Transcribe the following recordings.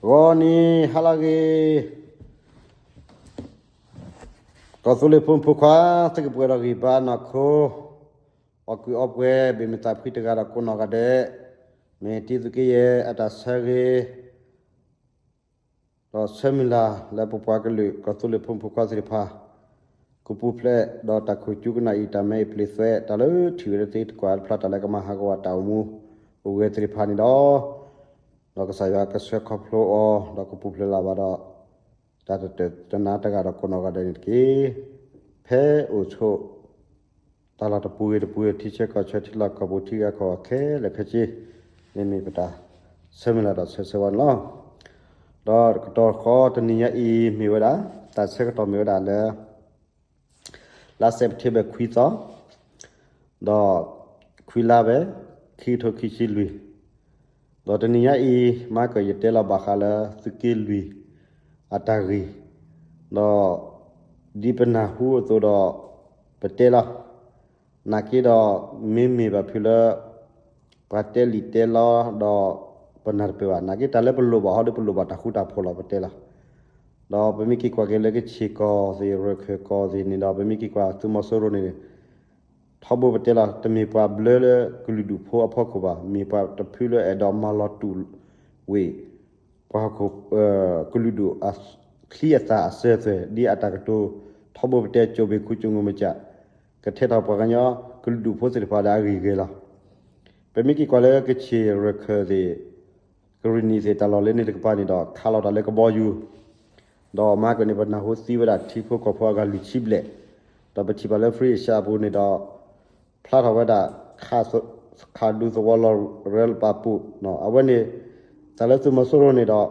ဂီၤနံၤဟါလၢအဂ့ၤ, ကီၢ်သူလ့ၤဖိမုၣ်ဖိခွါ သုကပှဲၤဒီးဂံၢ်ဘါနီၢ်ခိ, အီၣ်ကုးအီပှဲၤ ဘၣ်မုာ်သးဖှံတဂၤဒီးကိးနီၢ်ဂၤဒဲး, မ့ၢ်တံသုးက့ယဲၢ်အတၢ်ဆၢဂ့ၤ ဒီးဆၢမုၢ်လၢ်လၢပပှၤကလုာ် ကီၢ်သူလ့ၤဖိမုၣ်ဖိခွါသ့ၣ်တဖၣ် ကပူၤဖျဲးဒီးတၢ်ခိၣ်ကၠူကနၣ်အံၤ တၢ်မဲအံၤပျ့ၤသွဲး တၢ်လၢထံၣ်ဝဲတသ့တကွၢ်တဖျါ တၢ်လၢကမၤဟးဂီၤတၢ်အိၣ်မူ အိၣ်ဂဲၤသ့ၣ်တဖၣ်န့ၣ်ဒီး, ဒီးကစၢ်ယွၤကဆှၢခီဖျိအီၤ ဒီးကပူၤဖျဲးလၢ်ဘၣ်ဒီး တၢ်တတၢၢ်တနါတဂၤဒီးကိးနီၢ်ဂၤဒဲးန့ၣ်တက့ၢ်. ဖဲအိၣ်ဆိး တၢ်လီၢ်တပူၤဂ့ၤတပူၤဂ့ၤ ထံဆၢကီၢ်ဆၢ ထံလီၢ်ကီၢ်ပူၤ ထံဂၤကီၢ်ဂၤခဲလၢာ်ခဲဆ့န့ၣ် မ့ၢ်ပတၢ်ဆၢမုၢ်လၢ်ဒီးဆၢဂ့ၤဝဲန့ၣ်လီၤ. ဒီးကတီၢ်ဃီတနံၤညါအံၤမ့ၢ်ဝဲဒၣ် တၢ်ဆၢကတီၢ်မ့ၢ်ဝဲဒၣ်လၢ လါစဲးပထ့ဘၢၣ်ခွံသီ, ဒီးခွံလါဝဲ ခံကထိခံဆံလွံၢ်, ဒီးတနံၤညါအံၤ မၤကၢၢ်ယတဲလီၤဘၣ်ဃးလၢသုးက့လွံၢ်အတၢ်ဂ့ၢ်, ဒီးဒ်ပနၢ်ဟူအသိးဒီး ပတဲလီၤ နာ်က့ဒီး မ့မ့ၢ်ဘၣ်ဖုးလၢ ပှၤတဲလံာ်တဲလီဒီး ပနၢ်တပၢၢ်ဘၣ်. နာ်က့တၢ်လၢပလိၣ်ဘၣ်ဟီဒီး ပလိၣ်ဘၣ်တၢ်ဃူတၢ်ဖိးလီၤ ပတဲလီၤ. ဒီးပမ့ၢ်က့ၤကွၢ်က့ၤလၢကခ့ၣ်ကီၢ်သ့ၣ် ရၢၢ်ခၢၣ်ကီၢ်သ့ၣ်န့ၣ်ဒီး ပမ့ၢ်က့ၤကွၢ်သုးမီၤစိရိၤန့ၣ် ထီဘိပတဲလီၤ တမ့ၢ်ပှၤဘျၢလၢကလုာ်ဒူၣ်ဖိအဖီခိၣ်ဘၣ်, မ့ၢ်ပှၤတဖုလၢအဲၣ်ဒိးမၤလီၤတူာ်ဝ့ၢ် ပှၤဟီၣ်ခိၣ် ကလုာ်ဒူၣ်အချံအသၣ်အစၢၤအသွဲၣ် ဒ်အတၢ်ကတိၤ ထီဘိပတဲ ကၠိၣ်ဘ့ၣ်ခူ ကၠိၣ်ငိၣ်မစၢ် ကထဲထီၣ်ပှၤကညီကလုာ်ဒူၣ်ဖိသ့ၣ်တဖၣ်လၢအဂ့ၢ်ဂ့ၤလီၤ. ပမ့ၢ်က့ၤကွၢ်လၢကခ့ၣ်ရၢၢ်ခၢၣ်သ့ၣ် ကရံၣ်နံၣ်သ့ၣ် တၢ်လီၢ်လၢန့ၣ်တကပၤန့ၣ်ဒီး ခးလီၤတၢ်လၢကဘီယူၤ, ဒီးမၤကၢၢ်န့ၣ် ပနၢ်ဟူသံဝဲဒၣ်ထံဖိကီၢ်ဖိအဂၤလွံၢ်ဆံဘျဲၣ်, ဒီးပထံၣ်ဘၣ်လၢ free Asia အပူၤန့ၣ်ဒီး ဖျါထီၣ်ဝဲဒၣ် ခးဒူသဝီလီၤရဲလၢပာ်ပူၤ, အဝဲန့ၣ် တၢ်လၢသုးမီၤစိရိၤန့ၣ်ဒီး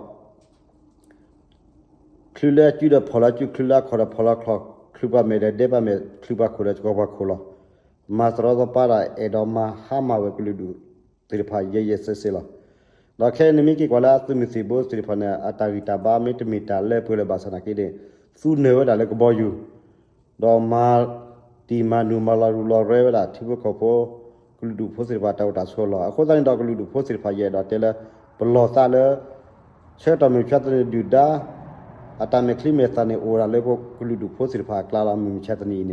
ချုးလၢအစုဒီးဖီၣ်လၢအစု, ချုးလၢအခီၣ်ဒီးဖီၣ်လၢအခီၣ်, ချုးပှၤမဲာ်ဒီးဒဲးပှၤမဲာ်, ချုးပှၤခိၣ်ဒီးကီၢ်ပှၤခိၣ်လီၤ. မၤသရီသပၢ်ဒီး အဲၣ်ဒိးမၤဟါမၢ်ဝဲကလုာ်ဒူၣ်သ့ၣ်တဖၣ် ယဲၢ်ယဲၢ်စ့စ့လီၤ. ဒီးခဲအံၤန့ၣ်မ့ၢ်က့ၤကွၢ်လၢအသုးမုၢ်သံၣ်ဘိသ့ၣ်တဖၣ်န့ၣ် အတၢ်ဂံၢ်တၢ်ဘါမ့ၢ်တမ့ၢ်တၢ်လၢပှဲၤလၢၤဘၣ်ဆၣ်နာ်က့န့ၣ် သူနၢၤဝဲဒၣ်လၢကဘီယူၤ ဒီးမၤတံၢ်မၤနုၤမၤလီၤရူၤလီၤရဲဝဲဒၣ်ထံဖိကီၢ်ဖိ ကလုာ်ဒူၣ်ဖိသ့ၣ်တဖၣ်တၢ်အိၣ်တၢ်ဆိးလီၤ. အဃိသတးန့ၣ်ဒီးကလုာ်ဒူၣ်ဖိသ့ၣ်တဖၣ်ယအဲၣ်ဒိးတဲလၢ ပလီၢ်သးလၢ ဆၢကတီၢ်မုၢ်မဆါတနံၤဒုၣ်ဒါ အတၢ်မဲာ်ချံမဲာ်သၣ်န့ၣ် အိၣ်ဝဲဒၣ်လၢပကလုာ်ဒူၣ်ဖိသ့ၣ်တဖၣ်အကျါလီၤ. မုၢ်မဆါတနံၤအံၤန့ၣ်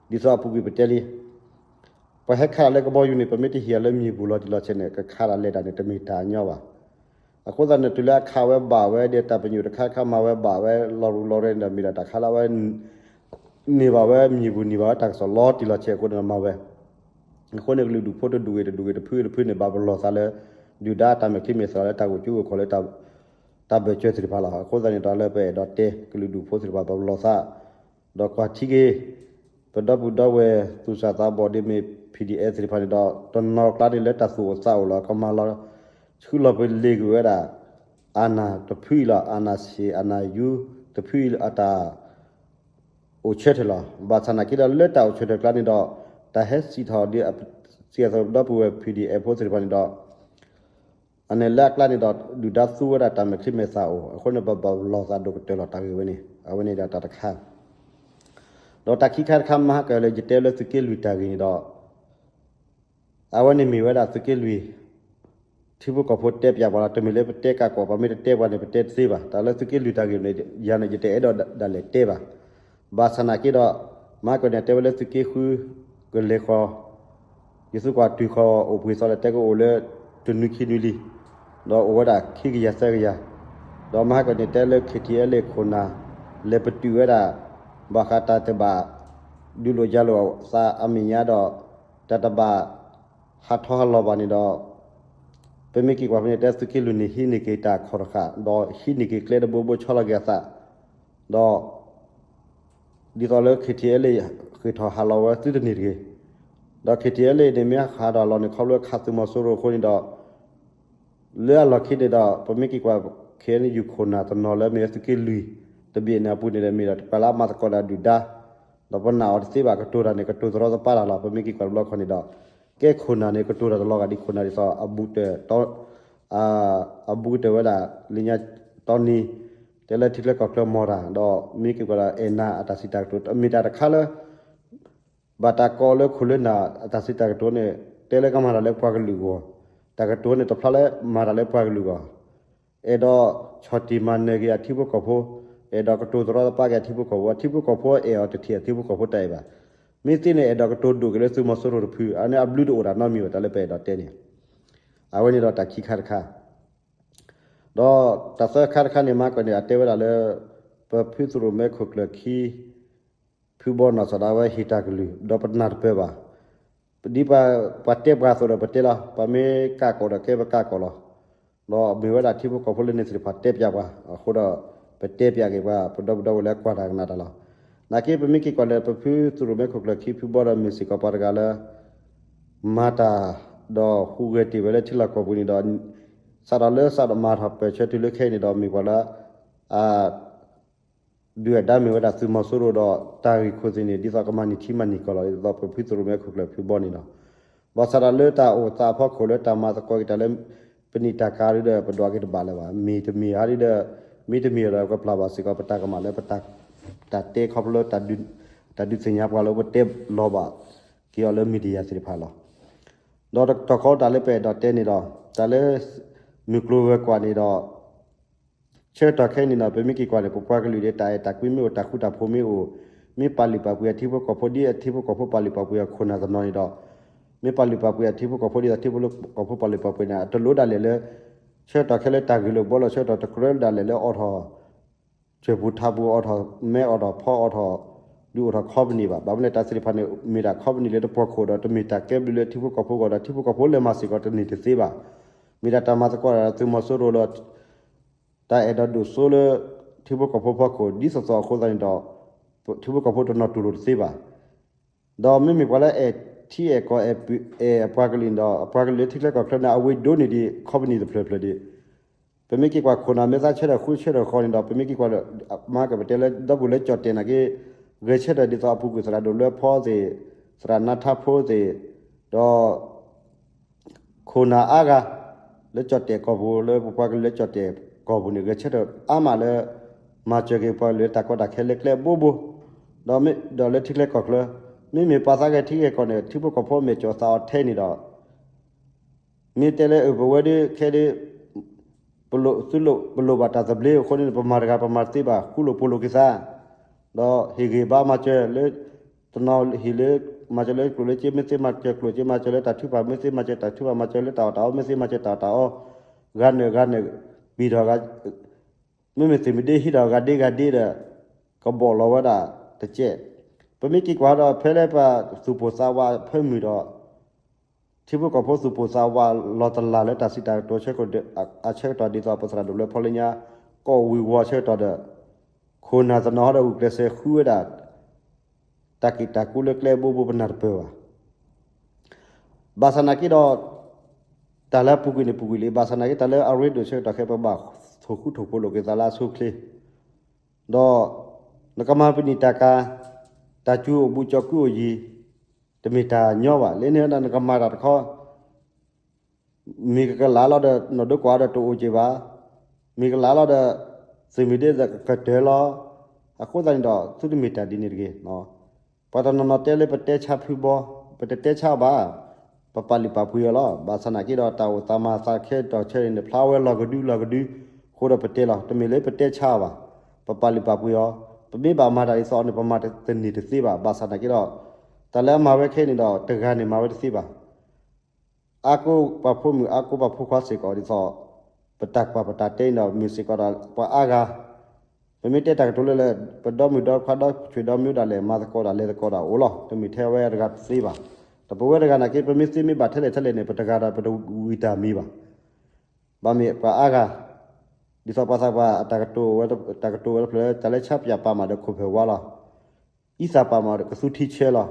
ဒီး ဒ်သိးအပူၤကွံာ်ပတဲလံ ပှၤဟဲခးတၢ်လၢကဘီယူၤန့ၣ် ပမ့ၢ်တဟ့ၣ်အီၤလၢမံၤပူၤလီၤတံၢ်လီၤဆဲးန့ၣ် ကခးတၢ်လဲၤတၢ်န့ၣ် တမ့ၢ်တၢ်ညီဘၣ်. အဃိသတးန့ၣ် တုၤလၢအခးဝဲဘၣ်ဝဲဒီး တၢ်ပညိၣ်တခါခါမၤဝဲဘၣ်ဝဲလီၤရူၤလီၤရဲန့ၣ်ဒီး မ့ၢ်ဒၣ်တၢ်ခါလၢအဝဲ န့ၢ်ဘၣ်ဝဲမံၤပူၤ န့ၢ်ဘၣ်ဝဲတၢ်ကစီၣ်လီၤတံၢ်လီၤဆဲးအဃိန့ၣ်မၤဝဲ. အဃိန့ၣ် ကလုာ်ဒူၣ်ဖိတဒူၣ်ဂ့ၤတဒူၣ်ဂ့ၤ တဖုဂ့ၤတဖုန့ၣ် ဘၣ်ပလီၢ်သးလၢ ဒုၣ်ဒါတၢ်မဲာ်ချံမဲာ်သၣ်လၢတၢ်အိၣ်ကၠူအိၣ်ခီၣ်လၢ တၢ်ဘၢၣ်စၢၤသ့ၣ်တဖၣ်လီၤ. အဃိသတးန့ၣ်ဒီးလၢပအဲၣ်ဒိးတဲကလုာ်ဒူၣ်ဖိသ့ၣ်တဖၣ် ဘၣ်ပလီၢ်သး ဒီးကွၢ်ထံက့ၤ ပဒီပုၢ်ဒီဝဲၢ်သူၣ်စၢ်သးဘီၣ်ဒ်မ့ၢ် PDF သ့ၣ်တဖၣ်န့ၣ်ဒီး တနီၤကျါန့ၣ်လၢတၢ်သူၣ်အိၣ်သးအိၣ်လီၤ ကမၤလီၤ ဆှုလီၤပလ့ၤကွံာ်ဝဲဒၣ် အာဏာတဖုအံၤလီၤ. အာဏာရှင် အာဏာယူ တဖုအံၤလီၤ အတၢ်အိၣ်ဆၢထၢၣ်လီၤ. ဘၣ်ဆၣ်နာ်က့ဒီးလၢတၢ်အိၣ်ဆၢထၢၣ်ကျါန့ၣ်ဒီး တၢ်ဟဲစံၣ်ထီၣ်ဒ် စံၣ်အသိးဒီပုၢ်ဝဲၢ် PDF ဖိသ့ၣ်တဖၣ်န့ၣ်ဒီး အန့ၣ်လၢအကျါန့ၣ်ဒီး ဒုၣ်ဒါသူဝဲဒၣ်တၢ်မဲာ်ချံမဲာ်သၣ်အိၣ် အဃိန့ၣ် ဘၣ်ပလီၢ်သးဒိၣ်ကတၢၢ်လီၤ တၢ်ဂ့ၢ်ဝဲန့ၣ် အဝဲန့ၣ်ဒီးတၢ်တခါ ဒီးတၢ်ခံခါတခါမၤဟါကၢၢ်လၢယတဲလၢသုးက့လွံၢ်တၢ်ဂ့ၢ်န့ၣ်ဒီး အဝဲန့ၣ်မ့ၢ်ဝဲဒၣ်သုးက့လွံၢ် ထံဖိကီၢ်ဖိတဲပၠးပှၤလီၤ. တမ့ၢ်လၢပတဲကးကွၢ် ပှၤမ့ၢ်တတဲပှၤန့ၣ် ပတဲတသ့ဘၣ်. တၢ်လၢသုးက့လွံၢ်တၢ်ဂ့ၢ်န့ၣ် ယၤန့ၣ် ယတအဲၣ်ဒိးဒၣ်လဲာ်တဲဘၣ်. ဘၣ်ဆၣ်နာ်က့ဒီး မၤကၢၢ်န့ၣ် တဲဝဲလၢသုးက့ဃု ကလဲၤဃီၤ ယသူကွၢ်တုၤဃီၤအိၣ်ပှ့ၤသီလၢတဲကအိၣ်လၢ တနွံခံနွံလံ ဒီးအိၣ်ဝဲဒၣ်ခံကယၤသၢကယၤ, ဒီးမၤဟါကၢၢ်န့ၣ် တဲလၢ KTLA ခိၣ်နၢ် လဲၤပတုာ်ဝဲဒၣ် ဘၣ်ဃးတၢ်တဘၣ် ဒုးလိာ်ယၤလိာ်သးအမဲာ်ညါဒီး တၢ်တဘၣ်ဟးထီၣ်ဟးလီၤဘၣ်န့ၣ်ဒီး ပမ့ၢ်က့ၤကွၢ်ဖဲန့ၣ် တဲသုးက့လွံၢ်န့ၣ် ဟံးန့ၢ်က့ၤတၢ်ခီၣ်တဃာ် ဒီးဟံးန့ၢ်က့ၤကျဲတဘိဘိဆီလီၤက့ၤအသး ဒီး ဒ်သိးလၢ KTLA ဃ့ၢ်ထီၣ်ဟးလီၤဝဲသုတန့ၢ်တဂ့ၤ, ဒီး KTLA န့ၣ် မ့ၢ်ဟးထီၣ်ဟးလီၤန့ၣ် ခီဖျိခးသုးမီၤစိရိၤအဃိန့ၣ်ဒီး လၢအလီၢ်ခံန့ၣ်ဒီး ပမ့ၢ်က့ၤကွၢ် KNU ခိၣ်နၢ်တနီၤလၢမ့ၢ်သုးက့လွံၢ် တဘ့ၣ်န့ၣ်အပူၤန့ၣ်ဒီး မ့ၢ်ဒီးတပှၤလၢအမၤသကိးဒီးဒုၣ်ဒါ, ဒီးပနာ်အီၤတသ့ဘၣ် ကတိၤတၢ်န့ၣ် ကတိၤသရီသပၢ်တၢ်လီၤ. ပမ့ၢ်က့ၤကွၢ်တဘျီခီန့ၣ်ဒီး ကဲခိၣ်နၢ်န့ၣ် ကတိၤတၢ်တလီၤဂာ်ဒ်ခိၣ်နၢ်ဒ်သိး အဘူးကတၢၢ် အဘူးကတၢၢ်ဝဲဒၣ် လၢညါတီနံၤ တဲလၢထံချၢကီၢ်ချၢမီၢ်တၢ် ဒီးမ့ၢ်က့ၤကွၢ်ဒီး အဲၣ်နၤအတၢ်စံးတၢ်ကတိၤ မ့ၢ်တၢ်တခါလၢ ဘၣ်တၢ်ကိးလၢခိၣ်လၢနၢ်အတၢ်စံးတၢ်ကတိၤန့ၣ် တဲလၢကမၤတၢ်လၢပှၤကလုာ်အဂီၢ်, တၢ်ကတိၤန့ၣ် တဖျါလၢမၤတၢ်လၢပှၤကလုာ်အဂီၢ်, အဲၣ်ဒိးဆီၣ်တံၢ်မၤနၢၤက့ၤအထံဖိကီၢ်ဖိ, အဲၣ်ဒိးကတိၤတရီတပါက့ၤအထံဖိကီၢ်ဖိ, အထံဖိကီၢ်ဖိအဲၣ်အီၤတထံၣ်အထံဖိကီၢ်ဖိတၢ်အဲၣ်ဘၣ်. မ့ၢ်သ့န့ၣ် အဲၣ်ဒိးကတိၤဒိၣ်က့ၤလၢသုးမီၤစိရိၤတဖု, အန့ၣ်အဘျုးတအိၣ်ဒၣ်နီတမံၤဘၣ် တၢ်လၢပအဲၣ်ဒိးတဲန့ၣ်. အဝဲန့ၣ်ဒီးတၢ်ခံခါတခါ ဒီးတၢ်သၢခါတခါန့ၣ် မၤကွၢ်န့ၣ် အတဲဝဲဒၣ်လၢ ပဖုသရိၣ်မဲခိၣ်ကျၢၢ်ခံ ဖုဘီနီၢ်စၢ်ဒၣ်ဝဲဟ့ၣ်တၢ်ကလုၢ် ဒီးပနၢ်တပၢၢ်ဘၣ်. ဒ်ပှၤတဲပှၤအသိးဒီးပတဲလီၤ, ပှၤမ့ၢ်ကးကီးဒီးကဲပကးကီးလီၤ. ဒီးမ့ၢ်ဝဲဒၣ်ထံဖိကီၢ်ဖိလၢန့ၣ်သ့ၣ်တဖၣ်တဲပၠးပှၤအဃိဒီး ပတဲပၠးက့ၤပှၤ ပဒီပုၢ်ဒီဝဲၢ်လၢကွၢ်တၢ်ကနၣ်တၢ်လီၤ. နာ်က့ပမ့ၢ်က့ၤကွၢ်လၢပဖုသရိၣ်မဲခိၣ်ကျၢၢ်ခံဖုဘီဒီးမ့ၢ်စ့ၢ်ကီးပှၤတဂၤလၢ မၤတၢ် ဒီးဟူးဂဲၤတ့ၢ်ဝဲလၢထံလီၢ်ကီၢ်ပူၤန့ၣ်ဒီး စးထီၣ်လၢစးထီၣ်မၤထီၣ်ပၢၢ်ဆၢတုၤလၢခဲအံၤန့ၣ်ဒီး မ့ၢ်ပှၤလၢ အ ဒုးအဒါမ့ၢ်ဝဲဒၣ်သုးမီၤစိရိၤဒီးတၢ်ဂ့ၢ်ခိၣ်သ့ၣ်န့ၣ် ဒ်သိးကမၤန့ၢ်ထံမၤန့ၢ်ကီၢ်လီၤ. ဒ်သိးပဖုသရိၣ်မဲခိၣ်ကျၢၢ်ဖုဘီန့ၣ်လီၤ. ဘၣ်ဆၣ်ဒီးလၢတၢ်အိၣ်သးအဖီခိၣ်လၢတၢ်မၤသကိးက့ၤတၢ်လၢ ပနံၣ်တၢ်ကၤဒုဒီးပဒွးက့ၤတဘၣ်လၢၤဘၣ်. မ့ၢ်တမ့ၢ်ဟးဒုဒီး မ့ၢ်တမ့ၢ်ဒီးကပျၢ်ဘၣ်စ့ၢ်ကီးပတၢ်ကမၣ်လၢပတၢ်တဲခီဖျိလၢ တၢ်ဒုးသ့ၣ်ညါပှၤလၢပတဲလီၤဘၣ်က့ၤအီၤလၢ media သ့ၣ်တဖၣ်လီၤ. ဒီးတခီတၢ်လၢပအဲၣ်ဒိးတဲန့ၣ်ဒီး တၢ်လၢ မုၢ်ကျိၤဝဲၤကွာ်န့ၣ်ဒီး ဆၢကတီၢ်ခဲအံၤန့ၣ်ဒီး ပမ့ၢ်က့ၤကွၢ်န့ၣ် ပပှၤကလုာ်ဒ်တၢ်အဲၣ်တၢ်ကွံမ့ၢ်အိၣ် တၢ်ဃူတၢ်ဖိးမ့ၢ်အိၣ် မ့ၢ်ပာ်လုၢ်ပာ်ပှ့ၤအထံဖိကီၢ်ဖိ ဒ်အထံဖိကီၢ်ဖိပာ်လုၢ်ပာ်ပှ့ၤအခိၣ်နၢ်တနီၤန့ၣ်ဒီး မ့ၢ်ပာ်လုၢ်ပာ်ပှ့ၤအထံဖိကီၢ်ဖိ ဒ်သိးထံဖိကီၢ်ဖိပာ်လုၢ်ပာ်ပှ့ၤန့ၣ် အတလိၣ်ဒၣ်လဲာ်လၢ ဆၢကတီၢ်ခဲလၢတၢ်ဂ့ၢ်လိာ်ဘှီလိာ်ဆၢကတီၢ် တကြၢးဒၣ်လဲာ်လၢအိးထီၣ် စၢၤပူၤထးပူၤ အိးထီၣ်မဲ အိးထီၣ်ဖီ အိးထီၣ်ဒုးအိၣ်ထီၣ် company ဘၣ်. ဘၣ်မနုၤလဲၣ် တၢ်သ့ၣ်တဖၣ်န့ၣ် မ့ၢ်ဒၣ် company လၢတပှီၢ်ခိၣ်ဒီး တမ့ၢ်တၢ်ကဲဘျုးလၢထံဖိကီၢ်ဖိအဂီၢ်ဒီး ထံဖိကီၢ်ဖိလဲၤမၤစ့ၢ်ကီးတန့ၢ်တသ့ဘၣ်. မ့ၢ်ဒၣ်တၢ်မၤသကိးဒီးသုးမီၤစိရိၤလၢ တၢ်အဲၣ်ဒိးဒိၣ်စိလၢ ထံဖိကီၢ်ဖိဖီခိၣ် ဒ်သိးသိးအဃိသတးန့ၣ်ဒီး ထံဖိကီၢ်ဖိတနီၤတူၢ်လိာ်တသ့ဘၣ်. ဒီးမ့မ့ၢ်ပှၤလၢအဲၣ်ထံအဲၣ်ကီၢ် အဲၣ်အပှၤကလုာ်န့ၣ်ဒီး အပှၤကလုာ်လၢထံချၢကီၢ်ချၢန့ၣ် အဝ့ၢ်ဒိၣ်န့ၢ်ဒံး company တဖျၢၣ်ဖျၢၣ်ဒံး. ပမ့ၢ်က့ၤကွၢ်ခိၣ်နၢ်မဲာ်သၣ်ဆၢထၢၣ်ဃုဆၢထၢၣ်ဃီန့ၣ်ဒီး ပမ့ၢ်က့ၤကွၢ်လၢ မၤကပတဲလၢ ဒီပုၢ်လၢကၠီၣ်တဲာ်နာ်က့ ဂဲၤဆၢထၢၣ်ဒ်သိးအပူၤကွံာ်သရၣ်ဒိၣ်လွဲဖီသ့ၣ်, သရၣ်နါထါဖိသ့ၣ်, ဒီး ခိၣ်နၢ်အါဂၤ လၢကၠီၣ်တဲာ်ကီၢ်ပူၤ လၢပပှၤကလုာ်လၢကၠီၣ်တဲာ်ကီၢ်ပူၤန့ၣ် ဂဲၤဆၢထၢၣ်အါမးလၢ မၤစၢၤက့ၤပှၤကလုာ်လၢတၢ်ကီတၢ်ခဲလၢကျဲအဘိဘိ ဒီးမ့ၢ်ဒီးလၢထံချၢကီၢ်ချၢ မ့မ့ၢ်ပှၤသးဂဲၤထံဂဲၤကီၢ်န့ၣ် ထံဖိကီၢ်ဖိမဲာ်ကၠီၣ်သးအီၤထဲန့ၣ်ဒီး မ့ၢ်တဲလၢအပဝဲဒၣ်ခဲဒၣ် ပလိၣ်သုလိၣ် ပလိၣ်ဘၣ်တၢ်သဘျ့အဃိန့ၣ် ပမၤတဂၤပမၤတသ့ဘၣ် ဃူလိာ်ဖိးလိာ်က့ၤသး ဒီးဟ့ၣ်ဂ့ၤဘါမၤစၢၤလၢ တနီၤဟ့ၣ်လၢ မၤစၢၤလၢကျိၣ်လၢစ့ မ့ၢ်သ့မၤစၢၤကျိၣ်စ့ မၤစၢၤလၢတၢ်ထုကဖၣ် မ့ၢ်သ့မၤစၢၤတၢ်ထုကဖၣ် မၤစၢၤလၢတၢ်အီၣ်တၢ်အီ မ့ၢ်သ့မၤစၢၤတၢ်အီၣ်တၢ်အီ ဂၤနုာ်ဂၤနုာ် ပံာ်ထီၣ်ဂၤ မ့မ့ၢ်သုးမုၢ်ဒ့ဟံးထီၣ်ဂၤဒ့ဂၤဒ့ဒီး ကဘီၣ်လီၤဝဲဒၣ်တကဲး. ပမ့ၢ်က့ၤကွၢ်ဒီး ဖဲလၢပှၤသူၣ်ပိၢ်သးဝးဖၢမုၢ်ဒီး ထံဖိကီၢ်ဖိသူၣ်ပိၢ်သးဝးလီၤတလၢ်လၢတၢ်စံးတၢ်ကတိၤဆၢကတီၢ် အဆၢကတီၢ်ဒ်သိးပသရၣ်ဒိၣ်လွဲဖီလၢညါ ကီၢ်ဝံၤဝီၤဆၢကတီၢ်ဒီး ခိၣ်နၢ်တနီၤဟီဒီးဂုာ်ကျဲးစၢးဃုဝဲဒၣ် တၢ်က့ၣ်တၢ်ကူလၢကျဲအဘိဘိပနၢ်တပၢၢ်ဘၣ်. ဘၣ်ဆၣ်နာ်က့ဒီး တၢ်လၢအပူၤကွံာ်န့ၣ်ပူၤကွံာ်လံ, ဘၣ်ဆၣ်နာ်က့တၢ်လၢအရ့ဒိၣ်ဆၢကတီၢ်ခဲအံၤ ပဘၣ်ထိၣ်ဃူထိၣ်ဖိးလိာ်က့ၤသးလၢအဆိအချ့, ဒီး နကမၤပနံာ်တၢ်ကၤ, တၢ်စူၤအိၣ်ဘူးကၠီၣ်ကုၢ်အိၣ်ယံၤ, တမ့ၢ်တၢ်ညီဘၣ်. လၢန့ၣ်ဒီးနကမၤတၢ်တခီ မ့ၢ်ကကလးလီၤဒီး နီၢ်ဒိကီၢ်ဒီးတအိၣ်က့ၤဘၣ်, မ့ၢ်ကလးလီၤဒီး သုးမုၢ်ဒ့ဒီးကကတၢၢ်လီၤ. အဃိသတးန့ၣ်ဒီး သုတမ့ၢ်တၢ်ဒ်န့ၣ်တဂ့ၤ. ပှၤတနီၤနီၤတဲလၢပတဲဆါဖုဘီ, ပတတဲဆါဘၣ်, ပပာ်လုၢ်ပာ်ပှ့ၤအီၤလီၤ. ဘၣ်ဆၣ်နာ်က့ဒီး တၢ်အိၣ်သးမၤသးခဲတီၢ်ဆၢန့ၣ် ဖျါဝဲလီၤကဒုလီၤကဒု, အဃိဒီးပတဲလီၤ. တမ့ၢ်လၢပတဲဆါဘၣ်, ပပာ်လုၢ်ပာ်ပှ့ၤအီၤ, ပမ့ၢ်ဘၣ်မၤတၢ်ဒ်သိးန့ၣ် ပမၤတန့ၢ်တသ့ဘၣ်. ဘၣ်ဆၣ်နာ်က့ဒီး တၢ်လၢအမၤဝဲခဲအံၤန့ၣ်ဒီး တဂၤန့ၣ်မၤဝဲတသ့ဘၣ်. အါကိးပှၤဖိမုၣ် အါကိးပှၤဖိခွါစ့ၢ်ကီးဒ်သိး ပတၢ်ကွၢ်ပတၢ်တဲန့ၣ်ဒီး မ့ၢ်စ့ၢ်ကီးဒီးပှၤအါဂၤ, ပမ့ၢ်တဲတၢ်ကတိၤလၢလၢ ပဒီမုၣ်ဒီခွါဒီဆွေဒီမုၣ်ဒၣ်လဲာ် မၤသကိးဒၣ်လဲၤသကိးဒၣ်အိၣ်လီၤ. တမ့ၢ်ထဲဝဲတဂၤတသ့ဘၣ်. ဒီးပဝဲတဂၤနာ်က့ ပမ့ၢ်သ့မ့ၢ်ဘၣ်ထဲလဲၣ်ထဲလဲၣ်န့ၣ် ပတဂၤဒီးပတဝံၤတၢ်မံၤဘၣ်. ဘၣ်မ့ၢ်ပှၤအါဂၤ ဒ်သိးပှၤသးပှၢ် တၢ်ကတိၤဝဲတဖျၢၣ် တၢ်လၢဆါပၠးပာ်မးဒီးခိၣ်ဖျၢၣ်ဝါလီၤ. အံသၣ်ပာ်မးဒီးကသူထံဆၢလီၤ.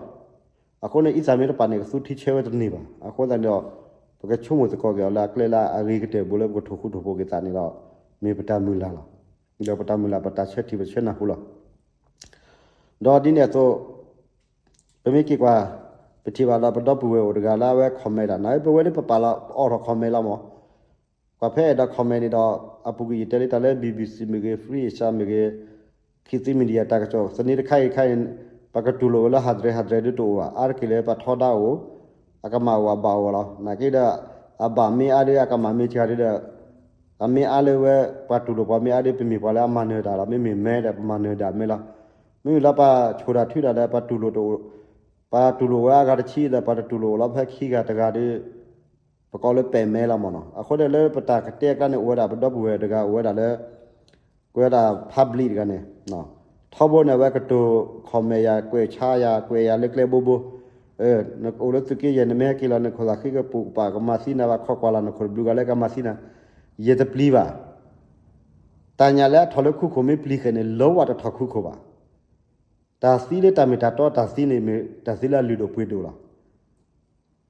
အဃိန့ၣ် အံသၣ်မ့ၢ်တပာ်န့ၣ် ကသူထံဆၢဝဲတန့ၢ်ဘၣ်. အဃိသတးန့ၣ်ဒီး ပကဆိကမိၣ်သကိးက့ၤအီၤလၢအကျဲလၢအဂ့ၤကတၢၢ်ဘိလၢပကထိၣ်ဃူထိၣ်ဖိးက့ၤသးန့ၣ်ဒီး မ့ၢ်ပတၢ်မုၢ်လၢ်လီၤ. ဒီးပတၢ်မုၢ်လၢ်ပတၢ်ဆၢထံၣ်ပဆၢနၢ်ဟူလီၤ. ဒီးဒ်န့ၣ်အသိး ပမ့ၢ်က့ၤကွၢ် ပထံၣ်ဘၣ်ဒီးပဒီပုၢ်ဝဲၢ်အိၣ်တဂၤလၢအဝဲ comment တၢ် နာ်ပဝဲဒၣ်ပပာ်လီၤအိးထီၣ် comment လီၤမး. ကွၢ်ဖဲအဲၣ်ဒိး comment န့ၣ်ဒီး အပူၤကွံာ်ယတဲလံတၢ်လၢ BBC မ့ၢ်ဂ့ၤ Free Asia မ့ၢ်ဂ့ၤ ခံသံ media တၢ်ကစီၣ် သန့တခါအံၤတခါအံၤ ပကတူၢ်လိာ်ဝဲလၢဟးတရဲၣ်ဟးတရဲၣ်ဒ်တအိၣ်ဘၣ် အါတက့ၢ်လၢပှၤထီဒါအိၣ် အကမၣ်အိၣ်အဘၣ်အိၣ်လီၤ. နာ်က့ဒီး အဘၣ်မ့ၢ်အါဒီး အကမၣ်မ့ၢ်စှၤဒီး အမ့ၢ်အါလၢဝဲ ပှၤတူၢ်လိာ်ပှၤမ့ၢ်အါဒီး ပမ့ၢ်ပှၤလၢအမၤနၢၤတၢ်လီၤ. မ့မ့ၢ်မဲဒီး ပမၤနၢၤဒၣ်မဲလီၤ. မ့မ့ၢ်လၢပှၤဆိၣ်တၢ်ထုတၢ်ဒီး ပှၤတူၢ်လိာ်တအိၣ်, ပှၤတူၢ်လိာ်ဝဲအဂၤတဆံဒီး ပှၤတတူၢ်လိာ်အိၣ်လီၤ ဖဲခံဂၤတဂၤဒီး ပကိးလၢပဲာ်မဲလီၤမ့ၢ်နီၤ. အဃိန့ၣ်လၢပတၢ်ကတဲအကျါန့ၣ် အိၣ်ဝဲဒၣ်ပဒီပုၢ်ဝဲၢ်တဂၤ အိၣ်ဝဲဒၣ်လၢ ကွဲးဒၣ် public တဂၤန့ၣ်, ထီဘိန့ၣ် အဝဲကတိၤ comment ယၤ ကွဲးဆါယၤ ကွဲးယၤလၢကျဲဘိဘိ, နအိၣ်လၢသုးက့ယဲၢ် နမ့ၢ်ဟဲက့ၤလီၤ နခိၣ်သးဃ့ကပူၤကပၤ ကမၤသံနၤဘၣ် ခိးကွၢ်လၢ်နခိၣ်တဘျုးဂၤလၢကမၤသံနၤ, ယတပျံၤဘၣ်. တၢ်ညၣ်လၢအထီၣ်လၢခိခိၣ်မ့ၢ်ပျံၤဃဲၤန့ၣ် လၢဝဲတထီၣ်ခိခိၣ်ဘၣ်. တၢ်သံလၢတၢ်မ့ၢ်တၢ်တီတၢ်သံန့ၣ် မ့ၢ်တၢ်သံလၢအလုၢ်ဒိၣ်ပှ့ၤဒိၣ်လီၤ.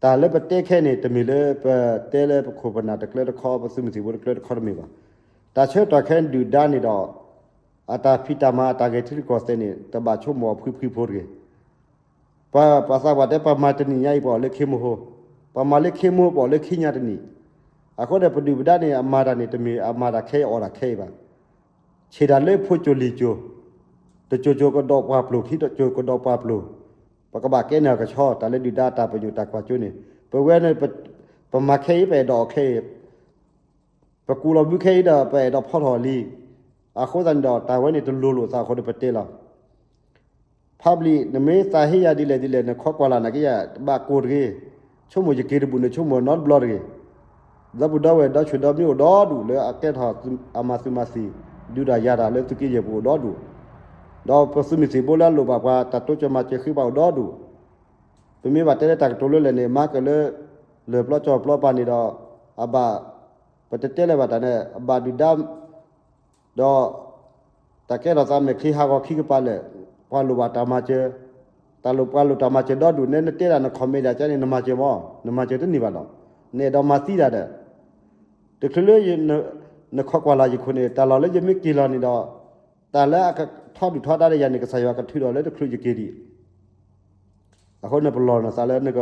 တၢ်လၢပတဲခဲန့ၣ် တမ့ၢ်လၢပတဲလၢပခိၣ်ပနၢ်တကျၢတခီ ပသုးမုၢ်သံၣ်ဘိတကျၢတခီတမ့ၢ်ဘၣ်. တၢ်ဆၢကတီၢ်ခဲဒုၣ်ဒါန့ၣ်ဒီး အတၢ်ဖံးတၢ်မၤ အတၢ်ဂဲၤထံရူၢ်ကီၢ်သဲးန့ၣ် တဘၣ်ဆိကမိၣ်အဖှံဖှံဖိတဂ့ၤ. ပှၤသးပှၢ်တဲ ပှၤမၤတနံၣ်ညါအံၤ ပှၤအိၣ်လၢခ့မိၢ်ဟိ, ပှၤမၤလၢခ့မိၢ် ပှၤအိၣ်လၢခ့ညါတနံၣ်. အဃိဒီးပဒုၣ်ပဒါန့ၣ် အမၤတၢ်န့ၣ် တမ့ၢ်အမၤတၢ်ခဲအံၤအီၣ်တၢ်ခဲအံၤဘၣ်. ဆ့ၣ်တၢ်လၢဖိကၠိလံာ်ကၠိ, တကၠိကၠိကဒီးပှာ်ပျိာ် ခံကၠိကဒီးပှာ်ပျိာ်, ပကဘၣ်ကဲန့ၢ်အီၤကဆီ တၢ်လၢဒုၣ်ဒါတၢ်ပညိၣ်တၢ်ကွၢ်ကၠိန့ၣ် ပဝဲန့ၣ် ပမၤခဲအံၤ ပအဲၣ်ဒိးအီၣ်ခဲအံၤ, ပကူးလီၤဘုခဲအံၤဒီး ပအဲၣ်ဒိးဖီထီၣ်လံ. အဃိသတးန့ၣ်ဒီး တၢ်ဝဲန့ၣ်တလိၤလိာ်သးအဃိဒီး ပတဲလီၤ. public နမ့ၢ်သးဟ့ယၤဒ်လဲၣ်ဒ်လဲၣ် နခိးကွၢ်လၢ်နၤက့ယၤ တဘၣ်ကိၢ်တဂ့ၤ. ဆိကမိၣ်ယက့ၤတဘူၣ်န့ၣ် ဆိကမိၣ်နီတဘျီတဂ့ၤ. ဒီပုၢ်ဒီဝဲၢ်ဒီဆူၣ်ဒီမံအိၣ်ဒီဒူၣ် လၢအကဲထီၣ်အမၤသုးမၤသံၣ် ဒုးတၢ်ယၤတၢ်လၢသုးက့ယဲၢ်ပူၤအိၣ်ဒီဒူၣ်, ဒီးပသုးမုၢ်သံၣ်ဘိလၢအလိၣ်ဘၣ်ပှၤ တၢ်တိစၢၤမၤစၢၤဃ့ပှၤအိၣ်ဒီဒူၣ်. ပမ့ၢ်ဘၣ်တဲလၢတၢ်ကတိၤလၢလဲၣ်န့ၣ် မၤကၢၢ်လၢ လၢၢ်ပျီကၠီၣ်ပျီပၤန့ၣ်ဒီး အဘၣ် ပတတဲလၢၤဘၣ်တၢ်န့ၣ် အဘၣ်ဒုၣ်ဒါ ဒီး တၢ်ကဲထီၣ်သးမဲာ်ချံဟးဂီၤခံကပၤလၢာ် ပှၤလိၣ်ဘၣ်တၢ်မၤစၢၤ, တၢ်လိၣ်ပှၤလိၣ်တၢ်မၤစၢၤဒီဒူၣ်န့ၣ် နတဲဒၣ်န comment ဒၣ်ကန့ၣ် နမၤစၢၤမး နမၤစၢၤတန့ၢ်ဘၣ်ဒီး နအဲၣ်ဒိးမၤသံဒၣ်ဒီး တချုးလၢ နခိးကွၢ်လၢ်ယခိၣ်န့ၣ် တၢ်လီၢ်လၢယမ့ၢ်က့ၤလီၤန့ၣ်ဒီး တၢ်လၢအကထီဒုၣ်ထီဒါဒီးယၤန့ၣ် ကစၢ်ယွၤကထုးထီၣ်လၢတချုးယက့ၤဒံး အဃိနပလီၢ်နသးလၢ နက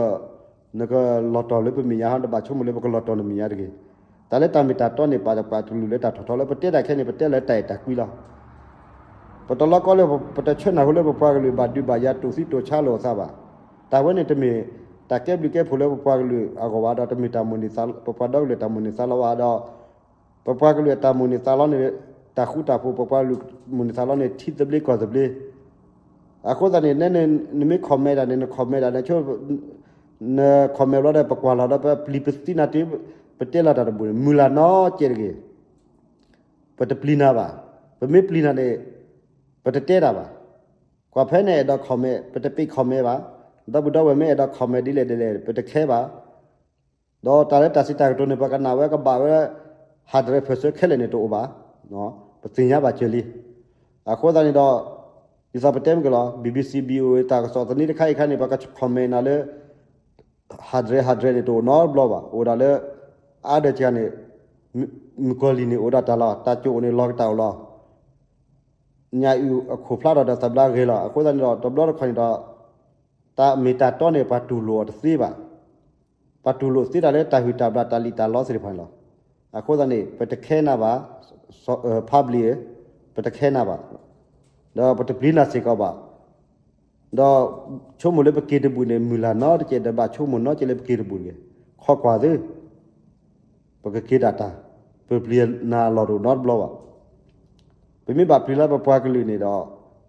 လီၤတီၢ်လၢပမဲာ်ညါဟီ တဘၣ်ဆိကမိၣ်လၢပကလီၤတီၢ်နမဲာ်ညါတဂ့ၤ. တၢ်လၢတၢ်မ့ၢ်တၢ်တီန့ၣ် ပာ်ပာ်တလူၤလၢတၢ်ထီၣ်ထီလၢပတဲဒၣ်ခဲန့ၣ် ပတဲလၢတၢ်အဲၣ်တၢ်ကွံလီၤ. ပတလီၤကီလၢ ပတဆၢနၢ်ဟူလၢပပှၤကလုာ်ဘၣ်ဒုးဘၣ်ယၤတူၢ်သံတိၢ်ဆါလိာ်အသးဘၣ်. တၢ်ဝဲန့ၣ်တမ့ၢ်တၢ်ကဲဘျုးကဲဖှိၣ်လၢပပှၤကလုာ်အဂီၢ်ဘၣ်ဒီး တမ့ၢ်တၢ်မိၣ်န့ၢ်သး ပပှၤဒီကလုာ်တၢ်မိၣ်န့ၢ်သးလီဘၣ်ဒီး ပပှၤကလုာ်အတၢ်မိၣ်န့ၢ်သးလီန့ၣ် တၢ်ဃူတၢ်ဖိး ပပှၤကလုာ်မိၣ်န့ၢ်သးလီန့ၣ် ထံသဘျ့ကီၢ်သဘျ့. အဃိသတးန့ၣ် နမ့ၢ် comment ဒၣ်န့ၣ် န comment ဒၣ်န့ၣ် န comment ဘျီဒီး ပကွၢ်လီၤဒီး ပပျံၤပသံနၤတုၤ ပတဲလီၤတၢ်တဘူၣ်န့ၣ် မုၢ်လၢ်နီတစဲးတဂ့ၤ. ပတပျံၤနၤဘၣ်. ပမ့ၢ်ပျံၤနၤန့ၣ် ပတတဲတၢ်ဘၣ်. ကွၢ်ဖဲနအဲၣ်ဒိး comment ပတပ့ၤ comment ဘၣ်. ဒီပုၢ်ဒီဝဲၢ်မ့ၢ်အဲၣ်ဒိး comment ဒ်လဲၣ်ဒ်လဲၣ် ပတခဲဘၣ်. ဒီးတၢ်လၢတၢ်စံးတၢ်ကတိၤန့ၣ် ပကနၣ်ဝဲကဘၣ်ဝဲ ဟးဒြဲး percent ခဲလၢာ်န့ၣ်တအိၣ်ဘၣ်. ပသ့ၣ်ညါဘၣ်စၢၤလံ. အဃိသတးန့ၣ်ဒီး ဒ်သိးပတဲမ့ၢ်ကလီၤ BBC VOA တၢ်ကစီၣ်သန့တခါအံၤခါန့ၣ် ပက comment နၤလၢ ဟးဒြဲး ဟးဒြဲးန့ၣ် တအိၣ်နီတဘျီဘၣ်. အိၣ်ဒၣ်လၢ အါဒၢးစှၤန့ၣ် မုၣ်ကီၤလံၢ်န့ၣ် အိၣ်ဒၣ်တၢ်လီၤ. တၢ်ကၠိအိၣ်န့ၣ် လီၤကတၢ်အိၣ်လီၤ. ညၣ်အုၣ်အခိၣ်ဖျါထီၣ်ဒီးသးဘျါဂ့ၤလီၤ. အဃိသတးန့ၣ်ဒီး တဘျီတခီၣ်န့ၣ်ဒီး တၢ်မ့ၢ်တၢ်တီန့ၣ် ပှၤတူၢ်လိာ်အီၤတသ့ဘၣ်. ပှၤတူၢ်လိာ်သ့တၢ်လၢတၢ်ဟုၣ်တၢ်ဘျၣ်တၢ်လံၣ်တၢ်လီသ့ၣ်တဖၣ်န့ၣ်လီၤ. အဃိသတးန့ၣ် ပတခဲနၤဘၣ်, public ဧၢ, ပတခဲနၤဘၣ်, ဒီးပတပျံၤနၤစ့ၢ်ကီးဘၣ်. ဒီးဆိကမိၣ်လၢပက့ၤတဘူၣ်န့ၣ် မုၢ်လၢ်နီတစဲး တဘၣ်ဆိကမိၣ်နီတစဲးလၢပက့ၤတဘူၣ်တဂ့ၤ. ခိးကွၢ်သု ပကက့ၤဒၣ်တၢ်, ပပျံၤနၤအလီၢ်တအိၣ်နီတဘျီဘၣ်. ပမ့ၢ်ဘၣ်ပျံၤလၢပပှၤကလုာ်န့ၣ်ဒီး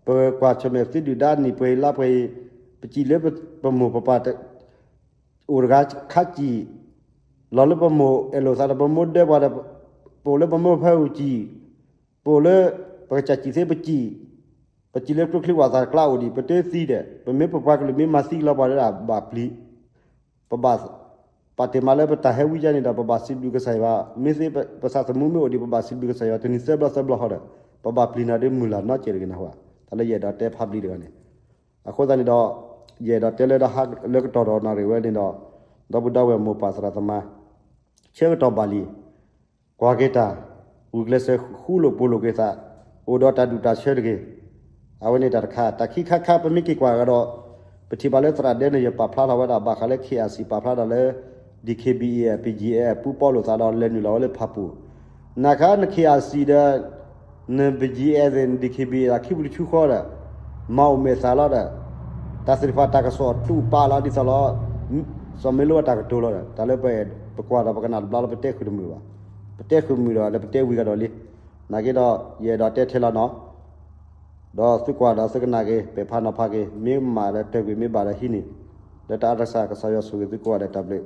ပကွၢ်ဆၢၣ်မဲာ်သုဒုၣ်ဒါနံၣ်ပှဲၤအံၤလါပှဲၤအံၤ, ပစံးလၢပမိၢ်ပပၢ် အိၣ်တဂၤခါစံး, လီၤလၢပမိၢ်အဲၣ်လိာ်သးဒီး ပမိၢ်ဒၢပှၤဒီး ပအိၣ်လၢပမိၢ်ဖၢပူၤစံး, ပအိၣ်လၢ ပကစၢ်စံးသ့ပစံး, ပစံးလၢကျိချံဝၣ်သၣ်ကျါအိၣ်ဒံး ပတသံဒီး ပမ့ၢ်ပပှၤကလုာ်မ့ၢ်မၤသံလီၤပှၤဒီးဘၣ်ပျံၤ ပဘၣ် ပာ်တ့ၢ်မးလၢပတၢ်ဟဲဝံယါန့ၣ်ဒီး ပဘၣ်စံးဘျုးကစၢ်ယွၤ, မ့ၢ်သ့ပသးသမူမ့ၢ်အိၣ်ဒံး ပဘၣ်စံးဘျုးကစၢ်ယွၤ တနံၤသၢဘျီသၢဘျီဃီဒီး ပဘၣ်ပျံၤနၤဒီးမုၢ်လၢ်နီတစဲးတဂ့ၤနၢ်ဟူဧါ. တၢ်လၢယအဲၣ်ဒိးတဲ public တဂၤန့ၣ်, အဃိသတးန့ၣ်ဒီး ယအဲၣ်ဒိးတဲလၢ လၢကတီၢ်ဒီးနၣ်ရံၣ်ဝဲန့ၣ်ဒီး ဒီပုၢ်ဒီဝဲၢ်မိၢ်ပၢ်သရၣ်သမါ ဆၢကတီၢ်ဘၣ်လံ ကွၢ်က့ၤတၢ်, ဂုာ်ကျဲးစၢးဃူလိာ်ဖိးလိာ်က့ၤသး, အိၣ်ဒီးတၢ်ဒူၣ်တၢ်ဆၢတဂ့ၤ. အဝဲန့ၣ်တၢ်တခါ, တၢ်ခံခါခါ ပမ့ၢ်က့ၤကွၢ်ကဒီး ပထံၣ်ဘၣ်လၢသရၣ်ဒဲန့ၣ် ယပာ်ဖျါထီၣ်ဝဲဒၣ် ဘၣ်ဃးလၢ K R C ပာ်ဖျါထီၣ်လၢ D K B A, B G F ပူၤပီလိာ်သးဒီး လဲၤနုာ်လီၤဝဲလၢဖၣ်ပူၤ, နခါန K R C ဒီး န B G F န့ၣ် န D K B A ဒီးခံပူၤတဆူဃီဒီး မၤအိၣ်မဲာ်သၣ်လီၤဒီး တၢ်သ့ၣ်တဖၣ်တၢ်ကစီၣ်တူၢ်ပာ်လီၤဒ်သိးလီၤ, စီၤမ့ၢ်လိဝဲတၢ်ကတိၤလီၤဒီး တၢ်လၢပ ပကွၢ်ဒီးပကနၣ်တဘျီလၢပတဲဃုာ်တမုာ်ဘၣ်. ပတဲဃုာ်မုာ်ဒီး လၢပတဲဝံၤကဒီးလံ. နာ်က့ဒီး ယအဲၣ်ဒိးတဲထဲလီၤနီၤ, ဒီးသုကွၢ်ဒီးသုကနၣ်က့ၤ ပဲာ်ဖးနီၤဖးက့ၤ မ့ၢ်မၤလၢတၢ်ဂ့ၢ်မ့ၢ်ဘၣ်လၢဟံးန့ၣ်, လၢတၢ်အါတၢ်ဆၢ ကစၢ်ယွၤဆိၣ်ဂ့ၤသုကိးဂၤဒဲး တၢ်ဘျုး.